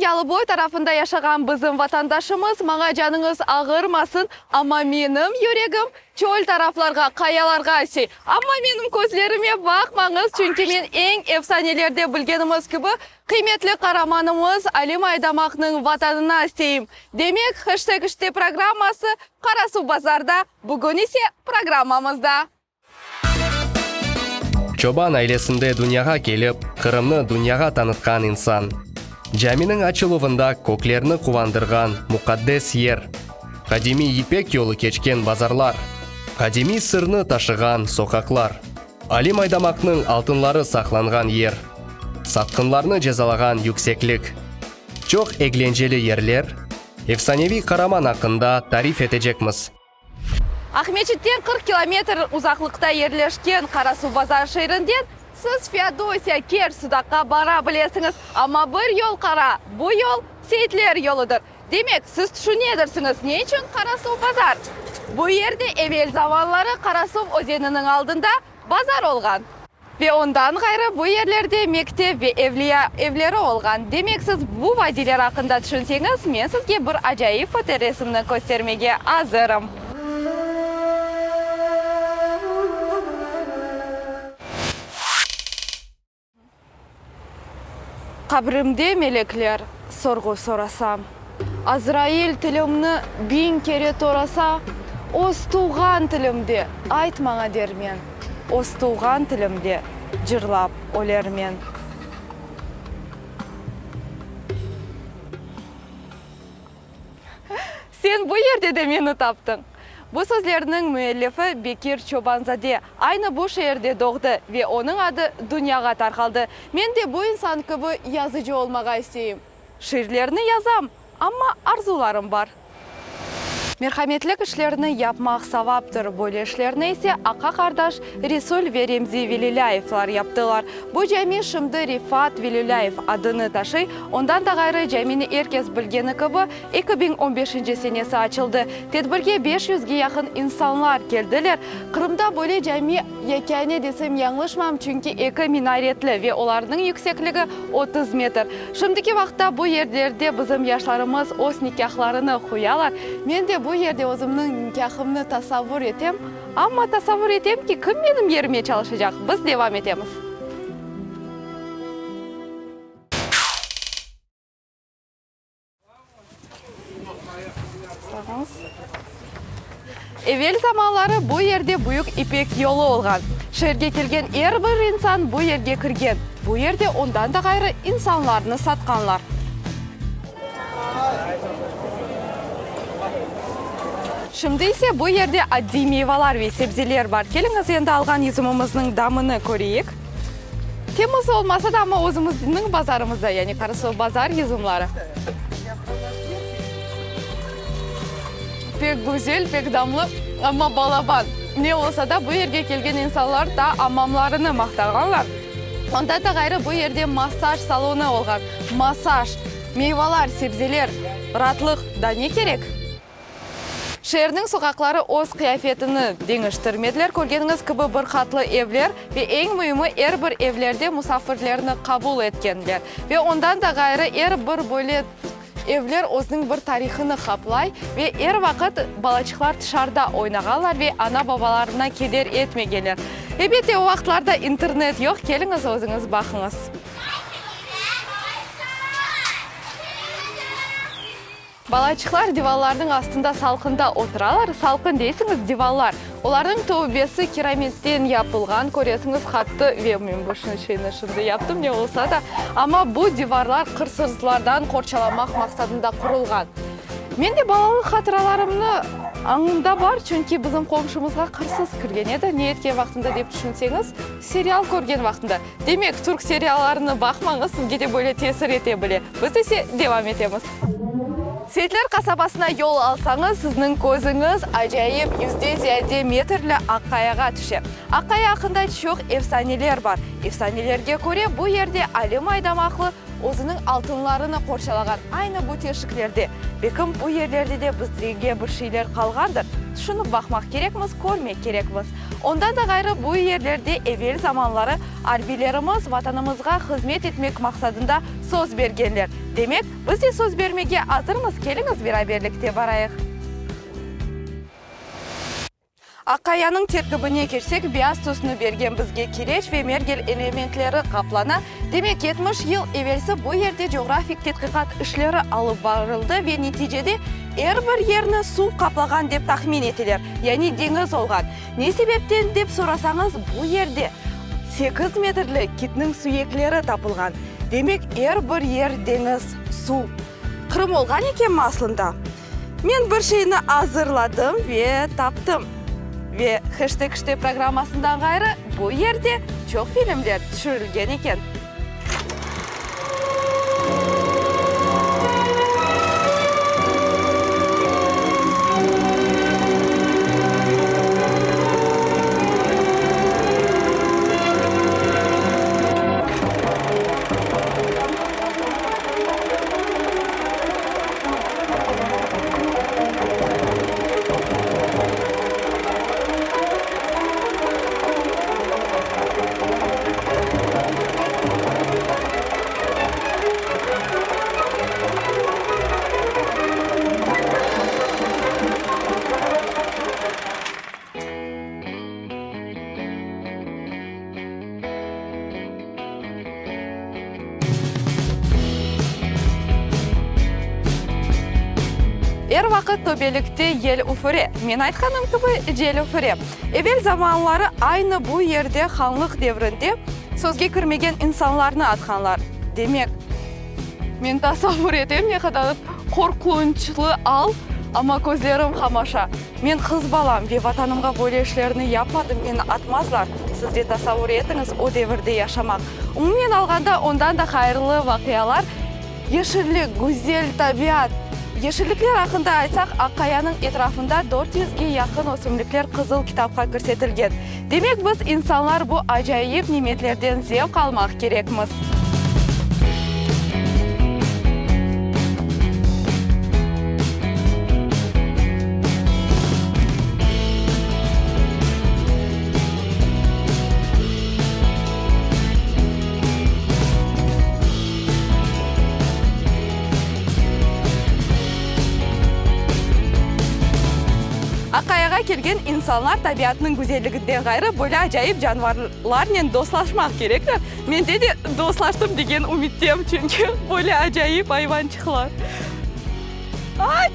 Yalıboy tarafında yaşağan bizim vatandaşımız, maña canıñız ağırmasın, amma menim yüregim çöl taraflarğa, qayalarğa istey. Amma menim közlerime baqmañız, çünki men eñ efsanelerde bilgenimiz kibi, qıymetli qaramanımız Alim Aydamaqnıñ vatanına isteyim. Demek, Heşteg işte programması Qarasuvbazarda, bugün ise programmamızda. Çoban ailesinde dünyağa kelip, Qırımnı dünyağa tanıtqan insan. Caminiñ açıluvında köklerni quvandırğan muqaddes yer. Qadimiy Yipek yolu keçken bazarlar. Qadimiy sırnı taşığan soqaqlar. Alim Aydamaqnıñ altınları saqlanğan yer. Satqınlarnı cezalağan yükseklik. Çoq eglenceli yerler. Efsaneviy qaraman aqqında tarif etecekmiz. Aqmescitten 40 kilometr uzaqlıqta yerleşken Qarasuvbazar şeerinden siz Feodosiya, Kerç, Sudaqqa bara bilesiñiz. Amma bir yol qara, bu yol Seyitler yoludır. Demek, siz tüşünedirsiñiz, ne içün Qarasuvbazar? Bu yerde evel zamanları Qarasuv özeniniñ aldında bazar olğan. Ve ondan ğayrı bu yerlerde mektep ve evliya evleri olğan. Demek, siz bu vadiyler aqqında tüşünseñiz, men sizge bir acayip fotoresimni köstermege azırım. Qabrimde melekler sorğu sorasa, Azrail tilimni biñ kere torasa, Öz tuvğan tilimde ayt maña dermen, Öz tuvğan tilimde cırlap ölermen. Sen bu yerde de meni taptıñ. Bu sözlerniñ müellifi Bekir Çobanzade aynı bu şeerde doğdı ve onıñ adı dünyağa tarqaldı. Men de bu insan kibi yazıcı olmağa isteyim. Şiirlerni yazam, amma arzularım bar. Merhametlik işlerni yapmaq savaptır, böyle işlerni ise aqa-qardaş Resul ve Remzi Velilâyevlar yaptılar. Bu cami şimdi Refat Velilâyev adını taşıy, ondan da ğayrı camini er kes bilgeni kibi, 2015-nci senesi açıldı. Tedbirge beş yüzge yaqın insanlar keldiler. Qırımda böyle cami yekâne desem yañlışmam, çünki eki minaretli ve olarnıñ yüksekligi 30 metr. Şimdiki vaqıtta bu yerlerde bizim yaşlarımız öz nikâhlarını qoyalar. Men de bu yerde özümniñ nikâhımnı tasavvur etem. Amma tasavvur etem ki, kim menim yerime çalışacaq? Biz devam etemiz. Evel zamanları bu yerde Büyük İpek yolu olğan. Şeerge kelgen er bir insan bu yerge kirgen. Bu yerde ondan da ğayrı insanlarnı satqanlar. Şimdi ise bu yerde adiy meyvalar ve sebzeler bar. Keliñiz, endi alğan yüzümimizniñ damını köreyik. Temiz olmasa da, amma özümizniñ bazarımızda, yani Qarasuvbazar yüzümleri. Pek güzel, pek damlı, amma balaban. Ne olsa da, bu yerge kelgen insanlar da ammamlarını maqtağanlar. Ondan da ğayrı, bu yerde massaj salonı olğan. Massaj, meyvalar, sebzeler, raatlıq, daa ne kerek? Şeerniñ soqaqları öz qıyafetini deñiştirmediler. Körgeniñiz kibi, bir qatlı evler ve eñ müimi, er bir evlerde musafirlerni qabul etkenler. Ve ondan da ğayrı, er bir böyle evler özüniñ bir tarihını qaplay ve er vaqıt balaçıqlar tışarıda oynağanlar ve ana-babalarına keder etmegenler. Elbette, o vaqıtlarda internet yoq, keliñiz, özüñiz baqıñız. Balaçıqlar divanlarnıñ astında salqında oturalar. Salqın deysiñiz, divanlar. Olarnıñ töbesi kiramitten yapılğan, köresiñiz, qattı ve men bu şeyni şimdi yaptım, ne olsa da, amma bu divarlar qırsızlardan qorçalamaq maqsadında qurulğan. Men de balalıq hatıralarımnı añımda bar, çünki bizim qomşumızğa qırsız kirgen edi. Ne etken vaqtında dep tüşünseñiz, serial körgen vaqtında. Demek, türk seriallarını baqmañız, sizge de böyle tesir ete bile. Biz ise devam etemiz. Seyitler qasabasına yol alsañız, sizniñ közüñiz acayip yüzden ziyade metrli Aqqayağa tüşe. Aqqaya aqqında çoq efsaneler bar. Efsanelerge köre, bu yerde Alim Aydamaqlı. Özüniñ altınlarını qorçalağan aynı bu teşiklerde. Belkim bu yerlerde de bizge bir şeyler qalğandır. Tüşünip baqmaq kerekmiz, körmek kerekmiz. Ondan da ğayrı bu yerlerde evel zamanları arbiylerimiz Vatanımızğa hızmet etmek maqsadında söz bergenler. Demek, biz de söz bermege azırmız, keliñiz beraberlikte barayıq. Aqayanıñ terkibine keçsek, beyaz tüsni bergen bizge kireç ve mergel elementleri qaplana. Demek, 70 yıl evelsi bu yerde coğrafik tedqiqat işleri alıp barıldı ve neticede er bir yerni suv qaplağan dep tahmin eteler, yani deñiz olğan. Ne sebepten dep sorasañız, bu yerde sekiz metrli kitniñ suyekleri tapılğan. Demek, er bir yer deñiz, suv. Qırım olğan ekenmi aslında? Men bir şeyni azırladım ve taptım. Ve Heşteg işte programmasından ğayrı, bu yerde çoq filmler tüşürilgen eken. Er vaqıt töpelikte yel üfüre. Men aytqanım kibi, cel üfüre. Evel zamanları aynı bu yerde hanlıq devrinde sözge kirmegen insanlarnı atqanlar. Demek, men tasavvur etem ne qadar qorqunçlı al, amma közlerim qamaşa. Men qız balam ve Vatanımğa böyle işlerni yapmadım, meni atmazlar. Siz de tasavvur etiñiz, o devirde yaşamaq. Umumen alğanda, ondan da hayırlı vaqialar, yeşillik, güzel tabiat. Yeşillikler aqqında aytsaq, Aqqayanıñ etrafında dört yüzge yaqın ösümlikler Qızıl kitapqa kirsetilgen. Demek, biz, insanlar, bu acayip nimetlerden zevq almaq kerekmiz. Aqayağa kelgen insanlar tabiatnıñ güzelliginden ğayrı, böyle acayip canvarlarnen dostlaşmaq kerekler. Mende de dostlaştım degen ümittem, çünki böyle acayip ayvançıqlar. Ay!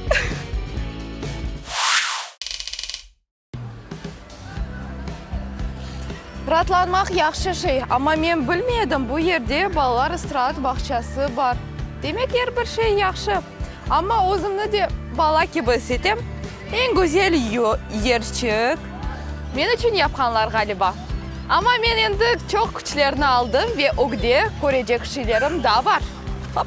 Raatlanmaq yahşı şey, amma men bilmey edim, bu yerde balalar istiraat bağçası bar. Demek, er bir şey yahşı. Amma özümni de bala kibi is etem. Eñ güzel yerçik. Men içün yapqanlar, ğaliba. Amma men endi çoq küçlerni aldım ve ögde körecek şeylerim daa bar. Hop!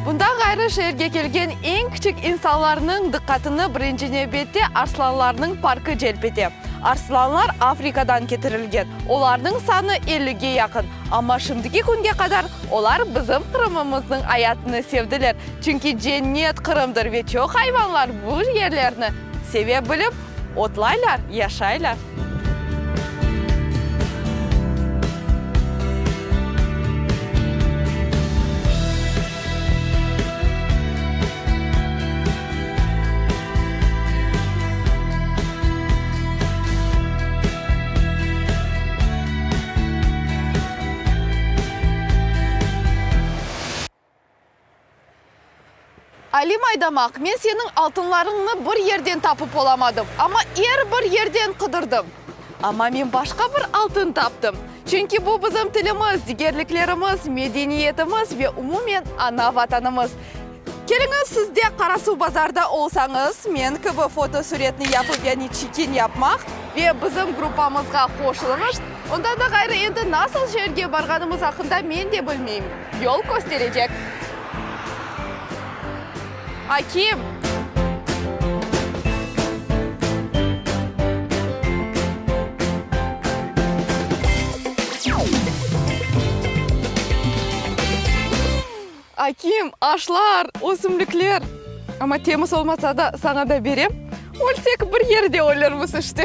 Bundan ğayrı, şeerge kelgen eñ kiçik insanlarnıñ diqqatını birinci nevbette arslanlarnıñ parkı celp ete. Arslanlar Afrikadan ketirilgen, olarnıñ sanı ellige yaqın. Amma şimdiki künge qadar olar bizim Qırımımıznıñ ayatını sevdiler, çünki cennet Qırımdır ve çoq ayvanlar bu yerlerni seve bilip, otlaylar, yaşaylar. Alim Aydamaq, men seniñ altınlarıñnı bir yerden tapıp olamadım, amma er bir yerden qıdırdım. Amma men başqa bir altın taptım. Çünki bu bizim tilimiz, digerliklerimiz, medeniyetimiz ve umumen ana Vatanımız. Keliñiz, siz de Qarasuvbazarda olsañız, men kibi fotosüretni yapıp, yani çekin yapmaq. Ve bizim gruppamızğa qoşulıñız. Ondan da ğayrı, endi nasıl şeerge barğanımız aqqında men de bilmeyim. Yol kösterecek. Akim! Akim, aşlar, ösümlikler. Amma temiz olmasa da, saña da berem. Ölsek, bir yerde ölürmiz işte.